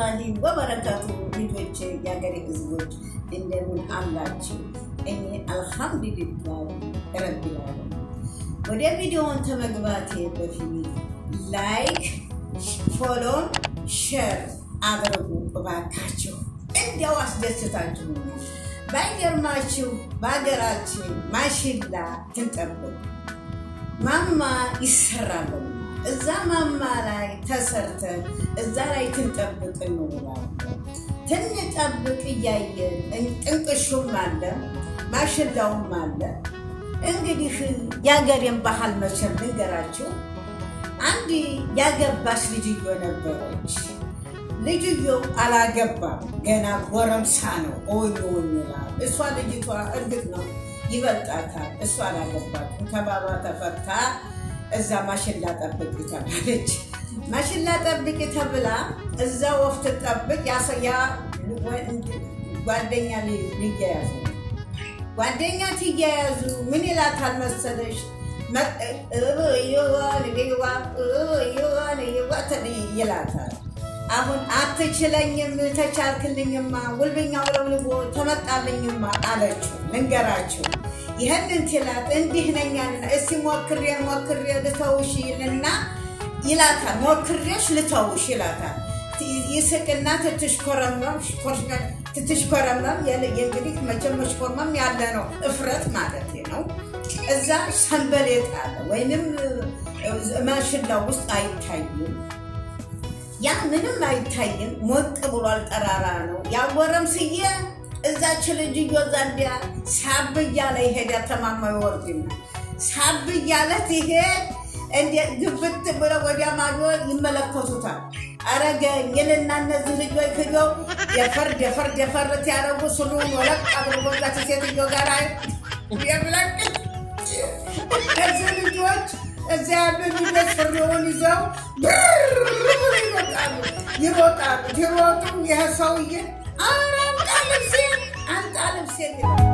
ወረህመቱላሂ ወበረካቱ። ልጆች፣ የአገሬ ህዝቦች እንደምን አላችሁ? እኔ አልሐምዱሊላህ ረቢል ዓለሚን። ወደ ቪዲዮውን ከመግባቴ በፊት like፣ follow፣ share አድርጉ እባካችሁ። እንዲያው አስደስታችሁ። ባይገርማችሁ በሀገራችን ማሽላ ትንጠብቅ ማማ ይሰራል። እዛ ማማ ላይ ተሰርተን እዛ ላይ ትንጠብቅ እንውላለን። ትንጠብቅ እያየን ጥንቅሹም አለ፣ ማሽላውም አለ። እንግዲህ የሀገሬን ባህል መቼም ልንገራችሁ። አንድ ያገባች ልጅዮ ነበረች። ልጅዮ አላገባም፣ ገና ጎረምሳ ነው። ኦኝ ኦኝ ይላል። እሷ ልጅቷ እርግጥ ነው ይበልጣታል። እሷ አላገባትም። ከባሏ ተፈታ እዛ ማሽላ ጠብቂ ተባለች። ማሽላ ጠብቂ ተብላ እዛ ወፍ ትጠብቅ ያ ጓደኛ ሊያያዙ ጓደኛ ትያያዙ ምን ይላታል መሰለሽ? ይላታል። አሁን አትችለኝም፣ ተቻልክልኝማ ውልብኛው ለውልቦ ተመጣልኝማ አለችው። ልንገራችሁ ይህንን ትላት እንዲህ ነኛልና እስቲ ሞክሬ ሞክሬ ልተውሽ ይልና ይላታል። ሞክሬሽ ልተውሽ ይላታል። ይስቅና ትትሽኮረመም ትትሽኮረመም የእንግዲህ መቼም መሽኮርመም ያለ ነው፣ እፍረት ማለት ነው። እዛ ሰንበሌጥ አለ ወይንም ማሽላው ውስጥ አይታይም። ያ ምንም አይታይም። ሞቅ ብሏል፣ ጠራራ ነው። ያወረም ስዬ እዛች ልጅዮ እዛ እንዲያ ሳብ እያለ ይሄዳል። ተማማ ይወርድና ሳብ እያለ ሲሄድ እንደ ግብት ብለው ወዲያ ማዶ ይመለከቱታል። አረገኝ ይልና እነዚህ ልጆች ክደው የፈርድ የፈርድ የፈርት ያደረጉ ሱሪውን ወለቅ አድርጎ እዛች ሴትዮ ጋር የምለቅ እነዚህ ልጆች እዚያ ያሉ ልጆች ሱሪውን ይዘው ብር ይሮጣሉ ይሮጣሉ። ሲሮጡ ይህ ሰውዬ ኧረ አምጣ ልብሴን፣ አምጣ ልብሴን ይላል።